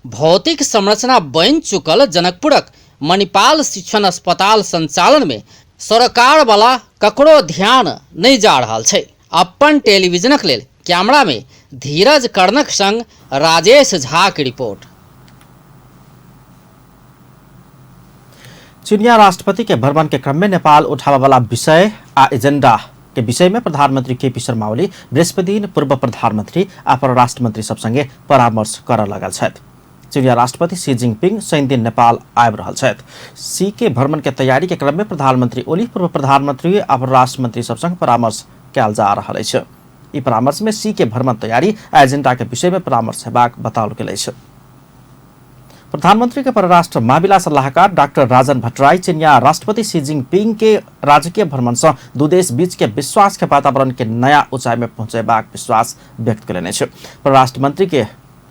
भौतिक संरचना बनि चुकल जनकपुरक मणिपाल शिक्षण अस्पताल संचालन में सरकार वाला ककरो ध्यान नहीं जा रहल छै। अपन टेलीविजनक लेल कैमरा में धीरज कर्णक संग राजेश झा के रिपोर्ट। चीनिया राष्ट्रपति के भ्रमण के क्रम में नेपाल उठावे वाला विषय आ एजेंडा के विषय में प्रधानमंत्री केपी शर्मा ओली बृहस्पति दिन पूर्व प्रधानमंत्री आ परराष्ट्र मंत्री सब संगे परामर्श कर लगल छथि। चीनिया राष्ट्रपति शी जिनपिंग शनि दिन नेपाल आबि रहल छथि। शी के भ्रमण के तैयारी के क्रम में प्रधानमंत्री ओली पूर्व प्रधानमंत्री आ परराष्ट्र मंत्री सब संग परामर्श कयल जा रहल अछि। ई परामर्श में शी के भ्रमण तैयारी आ एजेंडा के विषय में परामर्श हेबाक बताओल गेल अछि। प्रधानमंत्री के परराष्ट्र मामिला सलाहकार डॉक्टर राजन भट्टराई चीनिया राष्ट्रपति शी जिनपिंग के राजकीय भ्रमण से दू देश बीच के विश्वास के वातावरण के नया ऊंचाई में पहुंचेबाक विश्वास व्यक्त कयलनि अछि। परराष्ट्र मंत्री के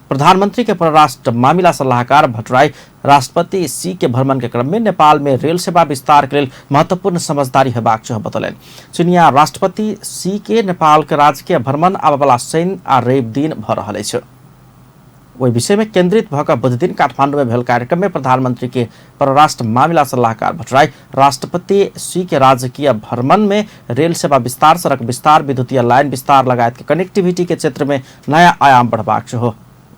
प्रधानमंत्री के परराष्ट्र मामिला सलाहकार भट्टराई राष्ट्रपति सी के भ्रमण के क्रम में नेपाल में रेल सेवा विस्तार के लेल महत्वपूर्ण समझदारी हेबाक सेहो बतौलनि। चिनिया राष्ट्रपति सी के नेपाल के राजकीय भ्रमण आबयवला शनि आ रवि दिन भऽ रहल अछि। ओहि विषय में केंद्रित भऽ कऽ बुधदिन काठमांडू में भेल कार्यक्रम में प्रधानमंत्री के परराष्ट्र मामिला सलाहकार भट्टराई राष्ट्रपति सी के राजकीय भ्रमण में रेल सेवा विस्तार, सड़क विस्तार, विद्युतीय लाइन विस्तार लगायत के कनेक्टिविटी के क्षेत्र में नया आयाम बढ़बाक सेहो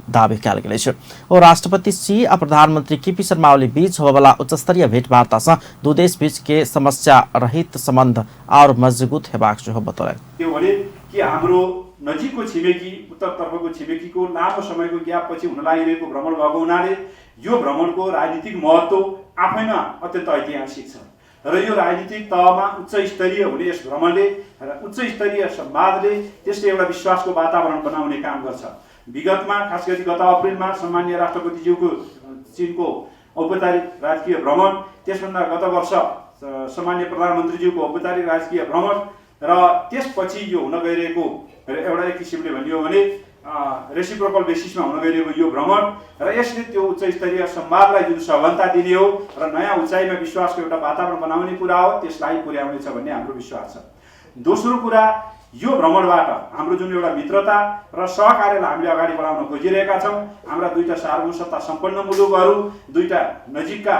दावी कयल गेल अछि। ओ राष्ट्रपति सी आ प्रधानमंत्री केपी शर्मा ओली बीच होबयवला उच्चस्तरीय भेंटवार्ता सँ दू देश बीच के समस्या रहित संबंध आओर मजगूत हेबाक सेहो बतौलनि। त्यो भने कि हाम्रो नजिकको छिमेकी, उत्तरतर्फको छिमेकीको लामो समयको ग्यापपछि हुन लागिरहेको भ्रमण भएको हुनाले यो भ्रमणको राजनीतिक महत्त्व आफैमा अत्यन्त ऐतिहासिक छ र यो राजनीतिक तहमा उच्च स्तरीय हुने यस भ्रमणले र उच्च स्तरीय संवादले त्यसले एउटा विश्वासको वातावरण बनाउने काम गर्छ। विगतमा खास गरी गत अप्रिलमा सम्माननीय राष्ट्रपतिज्यूको चीनको औपचारिक राजकीय भ्रमण, त्यसभन्दा गत वर्ष सम्माननीय प्रधानमन्त्रीज्यूको औपचारिक राजकीय भ्रमण र त्यसपछि यो हुन गइरहेको एउटा एक किसिमले भनियो भने रेसिप्रोकल बेसिसमा हुन गइरहेको यो भ्रमण र यसले त्यो उच्च स्तरीय संवादलाई जुन सघनता दिने हो र नयाँ उचाइमा विश्वासको एउटा वातावरण बनाउने कुरा हो, त्यसलाई पुर्याउनेछ भन्ने हाम्रो विश्वास छ। दोस्रो कुरा, यो भ्रमणबाट हाम्रो जुन एउटा मित्रता र सहकार्यलाई हामीले अगाडि बढाउन खोजिरहेका छौँ, हाम्रा दुईटा सार्वभौम सत्ता सम्पन्न मुलुकहरू, दुईटा नजिकका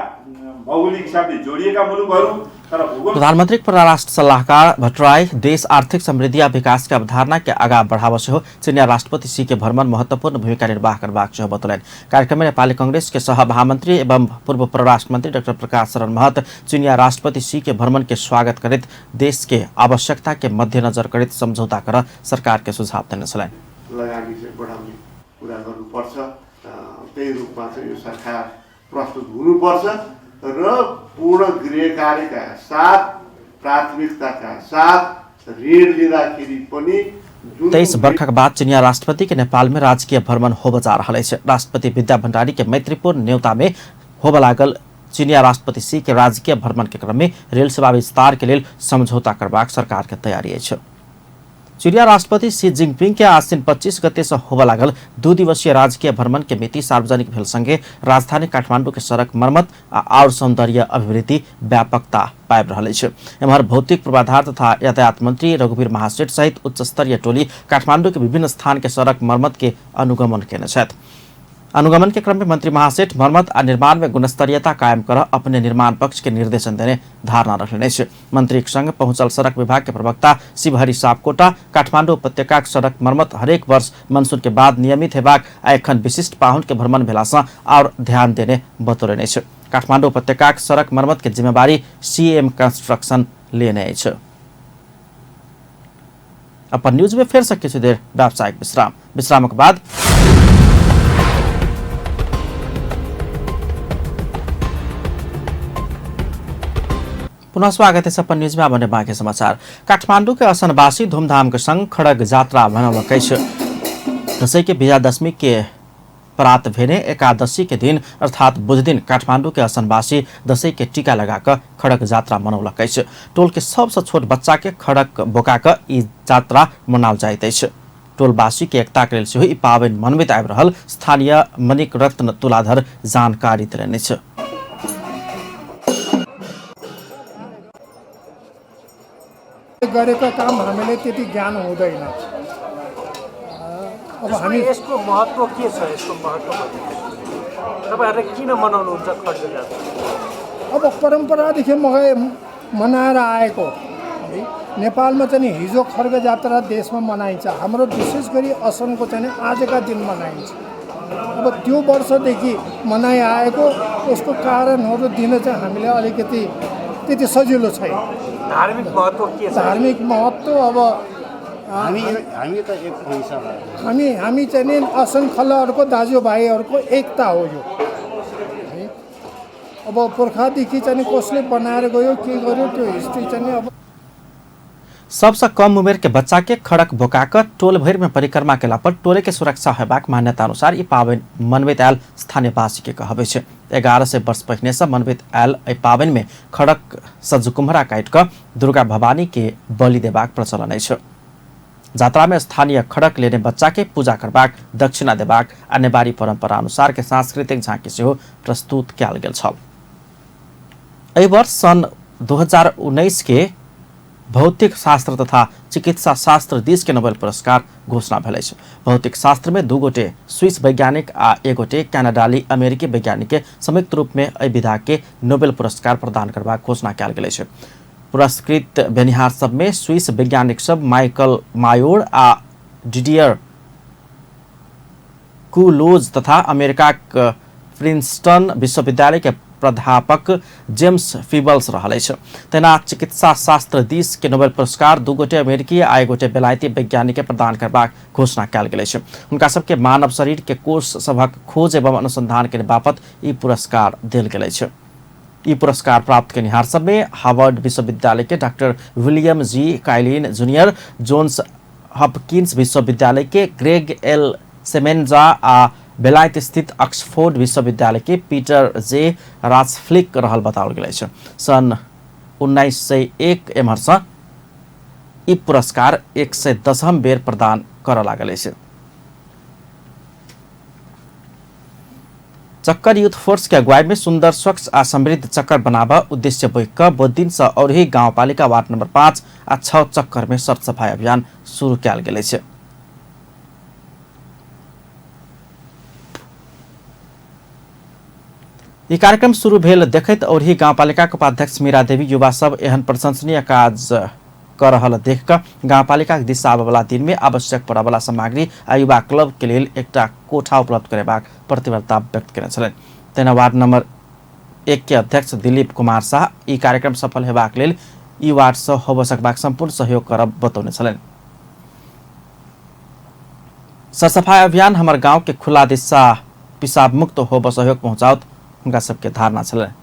भौगोलिक हिसाबले जोडिएका मुलुकहरू, तर भूगोल। प्रधानमंत्री परराष्ट्र सलाहकार भट्टराई देश आर्थिक समृद्धि आ विकास के अवधारणा के आगा बढ़ाव सेहो चिनिया राष्ट्रपति सी के भ्रमण महत्वपूर्ण भूमिका निर्वाह करबाक सेहो बतौलनि। कार्यक्रम में नेपाली कांग्रेस के सह महामंत्री एवं पूर्व परराष्ट्र मंत्री डॉक्टर प्रकाश शरण महत चिनिया राष्ट्रपति सी के भ्रमण के स्वागत करैत देश के आवश्यकता के मध्यनजर करैत समझौता कर सरकार के सुझाव देने छलनि। लगानी चाहिँ बढाउने कुरा गर्नुपर्छ, त्यही रूपमा चाहिँ यो सरकार प्रस्तुत हुनुपर्छ र पूर्ण गृह कार्यका साथ प्राथमिकताका साथ ऋण लिँदाखेरि पनि 23 वर्षक बाद चिनिया राष्ट्रपति के नेपाल में राजकीय भ्रमण होबय जा रहल अछि। राष्ट्रपति विद्या भण्डारी के मैत्रीपूर्ण न्योता में होबय लागल चिनिया राष्ट्रपति सी के राजकीय भ्रमण के क्रम में रेल सेवा विस्तार के लेल समझौता करबाक सरकार के तैयारी अछि। चिनिया राष्ट्रपति शी जिनपिंग के आश्विन 25 गते से होबय लागल 2 दिवसीय राजकीय भ्रमण के मिति सार्वजनिक भेल संगे राजधानी काठमांडू के सड़क मरम्मत आ आओर सौंदर्य अभिवृद्धि व्यापकता पाबि रहल अछि। एम्हर भौतिक पूर्वाधार तथा यातायात मंत्री रघुवीर महासेठ सहित उच्च स्तरीय टोली काठमांडू के विभिन्न स्थान के सड़क मरम्मत के अनुगमन केने छथि। अनुगमन के क्रम में मंत्री महासेठ मरम्मत आ निर्माण में गुणस्तरीयता कायम कर अपने निर्माण पक्ष के निर्देशन देने धारणा रखने अछि। मंत्री संग पहुंचल सड़क विभाग के प्रवक्ता शिवहरि सापकोटा काठमांडू उपत्यका सड़क मरम्मत हरेक वर्ष मनसून के बाद नियमित हेबाक आ एखन विशिष्ट पाहुन के भ्रमण भेला सँ आओर ध्यान देने बतौलनि अछि। काठमांडू उपत्यका सड़क मरम्मत के जिम्मेवारी सीएम कंस्ट्रक्शन लेने अछि। अपन न्यूज में फेर से किछु देर व्यावसायिक विश्राम, विश्रामक बाद पुनः स्वागत है अपन न्यूज में। अब बाँकी समाचार। काठमांडू के असनवासी धूमधाम के संग खड़ग यात्रा मनौलक अछि। दशैं के विजयादशमी के प्रात भेने एकादशी के दिन अर्थात बुध दिन काठमांडू के असनवासी दशैं के टीका लगाकर खड़ग यात्रा मनौलक अछि। टोल के सबसँ छोट बच्चा के खड़ग बोका कऽ ई यात्रा मनाओल जाइत अछि। टोलवासी के एकता के लेल सेहो ई पाबनि मनबैत आबि रहल स्थानीय मणिक रत्न तुलाधर जानकारी देलनि अछि। गरेको काम हामीले त्यति ज्ञान हुँदैन। अब हामी यसको महत्त्व के छ, यसको महत्त्व तपाईहरुले किन मनाउनुहुन्छ खड्ग जात्रा? अब परम्परादेखि मनाएर आएको है। नेपालमा चाहिँ हिजो खड्ग जात्रा देशमा मनाइन्छ, हाम्रो विशेष गरी असमको चाहिँ आजका दिन मनाइन्छ। अब त्यो वर्षदेखि मनाइआएको यसको कारणहरू दिन चाहिँ हामीले अलिकति त्यति सजिलो छैन। धार्मिक महत्त्व के छ? धार्मिक महत्त्व अब हामी हामी त एक पैसा हामी हामी चाहिँ नि असन खल्लाहरूको दाजुभाइहरूको एकता हो यो है। अब पुर्खादेखि चाहिँ कसले बनाएर गयो के गर्यो त्यो हिस्ट्री चाहिँ अब सबसँ कम उमेर के बच्चा के खड़क बोका टोल भरि में परिक्रमा केला पर टोले के सुरक्षा हेबाक मान्यता अनुसार ई पाबनि मनबैत आयल स्थानीयवासी के कहबै छै। 1100 वर्ष पहिने से मनबैत आयल एहि पाबनि में खड़क सजुकुम्हरा काटि कऽ दुर्गा भवानी के बलि देबाक प्रचलन अछि। जात्रा में स्थानीय खड़क लेने बच्चा के पूजा करबाक, दक्षिणा देबाक आ नेवारी परंपरा अनुसार के सांस्कृतिक झांकी सेहो प्रस्तुत कयल गेल छल। एहि वर्ष सन् 2019 के भौतिक शास्त्र तथा चिकित्सा शास्त्र दिस के नोबेल पुरस्कार घोषणा भेल अछि। भौतिक शास्त्र में 2 गोटे स्विस वैज्ञानिक आ 1 गोटे कनाडाली अमेरिकी वैज्ञानिक के संयुक्त रूप में एहि विधा के नोबेल पुरस्कार प्रदान करबाक घोषणा कयल गेल अछि। पुरस्कृत भेनिहार सब में स्विस वैज्ञानिक सब माइकल मायोर आ डिडियर कुलोज तथा अमेरिकाक प्रिंसटन विश्वविद्यालय के प्राध्यापक जेम्स फीबल्स रहल अछि। तहिना चिकित्सा शास्त्र दिस के नोबेल पुरस्कार 2 गोटे अमेरिकी आ 1 गोटे बेलायती वैज्ञानिक के प्रदान करबाक घोषणा कयल गेल अछि। हुनका सबके मानव शरीर के कोष सभक खोज एवं अनुसंधान के बापत ई पुरस्कार देल गेल अछि। ई पुरस्कार प्राप्त केनिहार सब में हार्वर्ड विश्वविद्यालय के doctor William G Kaelin junior, Johns Hopkins विश्वविद्यालय के ग्रेग एल सेमेन्जा आ बेलायत स्थित ऑक्सफोर्ड विश्वविद्यालय के पीटर जे राजफ्लिक रहल बताओल गेल अछि। सन् 1901 एम्हरसँ ई पुरस्कार 110म बेर प्रदान करऽ लागल अछि। चक्कर यूथ फोर्स के अगुवाई में सुंदर, स्वच्छ आ समृद्ध चक्कर बनाबऽ उद्देश्य बोकि कऽ बुध दिन सँ औरही गाउँपालिका वार्ड नंबर 5 आ 6 चक्कर में सरसफाई अभियान शुरू कयल गेल अछि। ई कार्यक्रम शुरू भेल देखैत औरही गाउँपालिका के उपाध्यक्ष मीरा देवी युवा सब एहन प्रशंसनीय काज कर रहल देख कऽ गाउँपालिका के दिस आबयवला दिन में आवश्यक पड़यवला सामग्री आ युवा क्लब के लेल एकटा कोठा उपलब्ध करेबाक प्रतिबद्धता व्यक्त केने छलनि। तहिना वार्ड नंबर 1 के अध्यक्ष दिलीप कुमार शाह ई कार्यक्रम सफल हेबाक लेल ई वार्ड सँ होबय सकबाक सम्पूर्ण सहयोग करब बतौने छलनि। सरसफाई अभियान हमर गाँव के खुला दिशा पिसाब मुक्त होबय सहयोग पहुँचाओत हुनका सबके धारणा छलनि।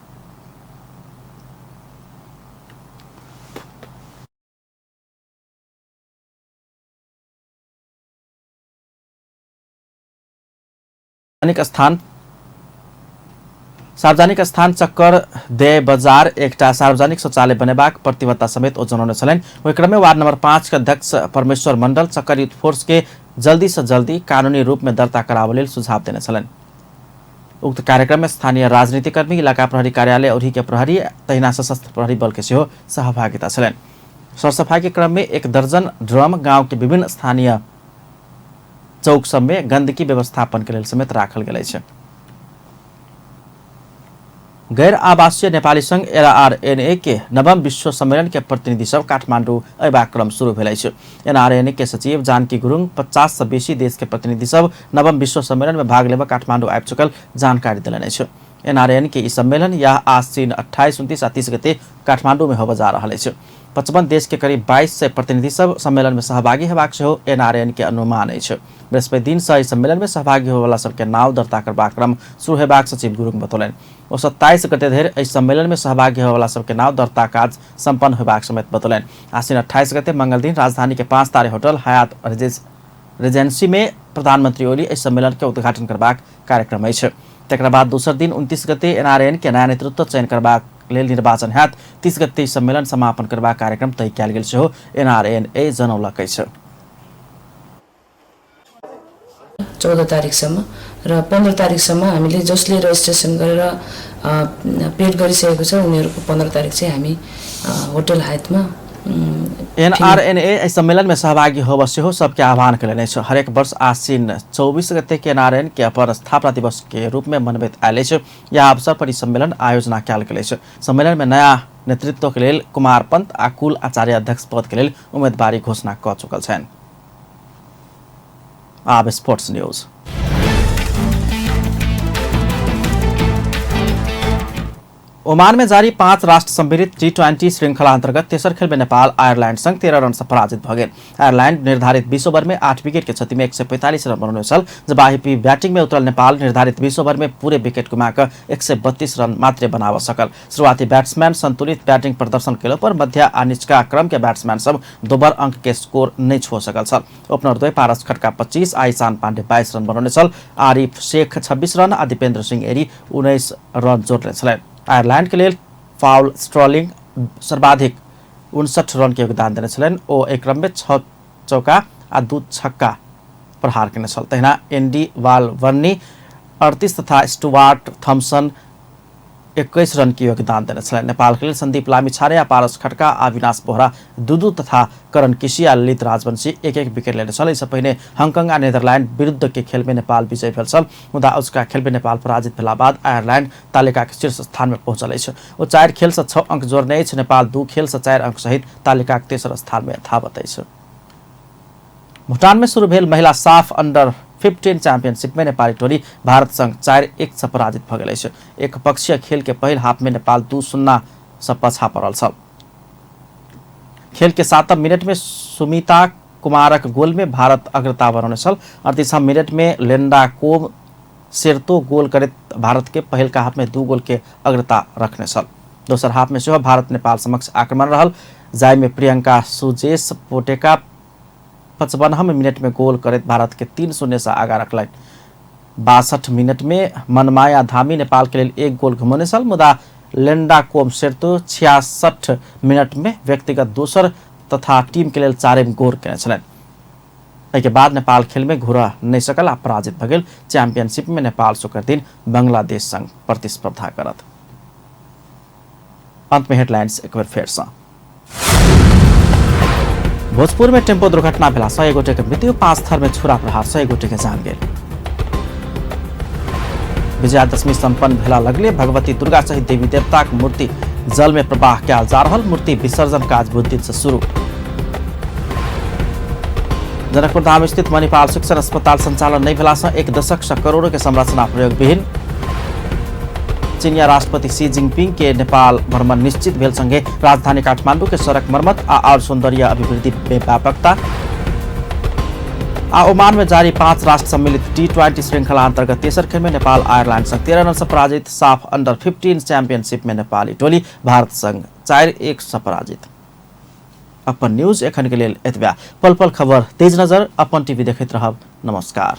सार्वजनिक स्थान चक्कर दे बजार एकटा सार्वजनिक शौचालय बनेबाक प्रतिबद्धता समेत ओ जनौने छलनि। ओहि क्रम में वार्ड नंबर 5 के अध्यक्ष परमेश्वर मंडल चक्कर यूथ फोर्स के जल्दी से जल्दी कानूनी रूप में दर्ता कराबय लेल सुझाव देने छलनि। उक्त कार्यक्रम में स्थानीय राजनीतिकर्मी, इलाका प्रहरी कार्यालय औरही के प्रहरी तहिना सशस्त्र प्रहरी बल के सेहो सहभागिता छलनि। सरसफाई के क्रम में 1 दर्जन ड्रम गांव के विभिन्न स्थानीय चौक सब में गंदगी व्यवस्थापन के लेल समेत राखल गेल अछि। गैर आवासीय नेपाली संघ एनआरएनए के नवम विश्व सम्मेलन के प्रतिनिधि सब काठमाडौँ अयबाक क्रम शुरू भेल अछि। एनआरएनए के सचिव जानकी गुरुङ 50 से बेसी देश के प्रतिनिधि सब नवम विश्व सम्मेलन में भाग लेबऽ काठमाडौँ आबि चुकल जानकारी देलनि अछि। एनआरएन के ई सम्मेलन यह आश्विन 28, 29 आ 30 गते काठमाडौँ में होबय जा रहल अछि। 55 देश के करीब 2200 प्रतिनिधि सब सम्मेलन में सहभागी हेबाक सेहो एनआरएन के अनुमान अछि। बृहस्पति दिन सँ एहि सम्मेलन में सहभागी होबयवला सबके नाव दर्ता करबाक क्रम शुरू हेबाक सचिव गुरुङ बतौलनि। ओ 27 गते धरि एहि सम्मेलन में सहभागी होबयवला सबके नाव दर्ता काज सम्पन्न होबाक समेत बतौलनि। आश्विन 28 गते मंगल दिन राजधानी के 5 तारे होटल हयात रेजेंसी में प्रधानमंत्री ओली एहि सम्मेलन के उद्घाटन करबाक कार्यक्रम अछि। तकरा बाद दोसर दिन 29 गते एनआरएन के नया नेतृत्व चयन करबाक लेल निर्वाचन हैत। 30 गते सम्मेलन समापन करबाक कार्यक्रम तय कयल गेल सेहो एनआरएनए जनौलक अछि। 14 तारिकसम्म र 15 तारिकसम्म हामीले जसले रजिस्ट्रेसन गरेर पेड गरिसकेको छ उनीहरूको 15 तारिक चाहिँ हामी होटल हायतमा एनआरएनए एहि सम्मेलन में सहभागी होबय सेहो सबके आह्वान कयलनि अछि। हरेक वर्ष आश्विन 24 गते के एनआरएन के अपन स्थापना दिवस के रूप में मनबैत आयल अछि। यह अवसर पर ई सम्मेलन आयोजना कयल गेल अछि। सम्मेलन में नया नेतृत्व के लेल कुमार पंत आ कुल आचार्य अध्यक्ष पद के लेल उम्मीदवारी घोषणा कऽ चुकल छनि। आब स्पोर्ट्स न्यूज। ओमान में जारी 5 राष्ट्र सम्मिलित टी20 श्रृंखला अंतर्गत तेसर खेल में नेपाल आयरलैंड संग 13 रन से पराजित भ गेल। आयरलैंड निर्धारित 20 ओवर में 8 विकेट के क्षति में 145 रन बनौने छल। जवाबी बैटिंग में उतरल नेपाल निर्धारित 20 ओवर में पूरे विकेट गुमा कऽ 132 रन मात्रे बनाव सकल। शुरुआती बैट्समैन संतुलित बैटिंग प्रदर्शन केलो पर मध्य आ निचका क्रम के बैट्समैन सब दोबर अंक के स्कोर नहीं छो सकल छल। ओपनर द्वय पारस खड्का 25 आ ईशान पाण्डे 22 रन बनौने छल। आरिफ शेख 26 रन आ दीपेन्द्र सिंह एरी 19 रन जोड़ने छलनि। आयरलैंड के लेल फाउल स्ट्रॉलिंग सर्वाधिक 59 रन के योगदान देने छलनि। ओ एहि क्रम में 6 चौका आ 2 छक्का प्रहार केने छल। तहिना एंडी वालवर्नी 38 तथा स्टुआर्ट थॉम्पसन 21 रन के योगदान देने छलनि। नेपाल के लेल संदीप लामिछाने आ पारस खड़का आ अविनाश बोहरा 2-2 तथा करण केसी आ ललित राजवंशी 1-1 विकेट लेने छल। एहिसँ पहिने हांगकांग आ नीदरलैंड विरुद्ध के खेल में नेपाल विजय भेल छल, मुदा अजुका खेल में नेपाल पराजित भेला बाद आयरलैंड तालिका के शीर्ष स्थान में पहुंचल अछि। ओ 4 खेल से 6 अंक जोड़ने अछि। नेपाल 2 खेल से 4 अंक सहित तालिका के तेसर स्थान में यथावत अछि। भूटान में शुरू भेल महिला साफ अंडर 15 चैंपियनशिप में नेपाली टोली भारत संग 4-1 से पराजित भ गेल अछि। एक पक्षीय खेल के पहिल हाफ में नेपाल 2-0 से पछा पड़ल छल। खेल के 7 मिनट में सुमिता कुमारक गोल में भारत अग्रता बनौने छल। 38 मिनट में लेंडा कोम सेरतो गोल करैत भारत के पहिलका हाफ में 2 गोल के अग्रता रखने छल। दोसर हाफ में सेहो भारत नेपाल समक्ष आक्रमण रहल, जाहि में प्रियंका सुजेश पोटेका 55 मिनट में गोल करैत भारत के 3-0 से आगा रखलनि। 62 मिनट में मनमाया धामी नेपाल के लेल 1 गोल घुमौने छल, मुदा लेंडा कोम सेर्तो 66 मिनट में व्यक्तिगत दोसर तथा टीम के लेल 4 गोल केने छलनि। एहिके बाद नेपाल खेल में घुरऽ नहि सकल आ पराजित भऽ गेल। चैंपियनशिप में नेपाल शुक्र दिन बांग्लादेश संग प्रतिस्पर्धा करत। अंत में हेडलाइंस एक बेर फेर सँ। भोजपुर में टेम्पो दुर्घटना भेला 100 गोटे के मृत्यु, 5 थर में छुरा प्रहार 100 गोटे के जान गेल। विजयादशमी संपन्न भेला लगले भगवती दुर्गा सहित देवी देवताक मूर्ति जल में प्रवाह कयल जा रहल, मूर्ति विसर्जन काज बुध दिन से शुरू। जनकपुर धाम स्थित मणिपाल शिक्षण अस्पताल संचालन नहीं भेला से 1 दशक से करोड़ों के संरचना प्रयोग विहीन। चीनिया राष्ट्रपति शी जिनपिंग के नेपाल भ्रमण निश्चित भेल संगे राजधानी काठमांडू के सड़क मरम्मत आ और सौंदर्य अभिवृद्धि में व्यापकता। आ ओमान में जारी 5 राष्ट्र सम्मिलित T20 श्रृंखला अंतर्गत तेसर खेल में नेपाल आयरलैंड संग 13 रन से पराजित। साफ अंडर 15 चैंपियनशिप में नेपाली टोली भारत संग 4-1 से पराजित। अपन न्यूज एखन के लेल एतबा। पल पल खबर तेज नजर अपन टीवी देखैत रहब। नमस्कार।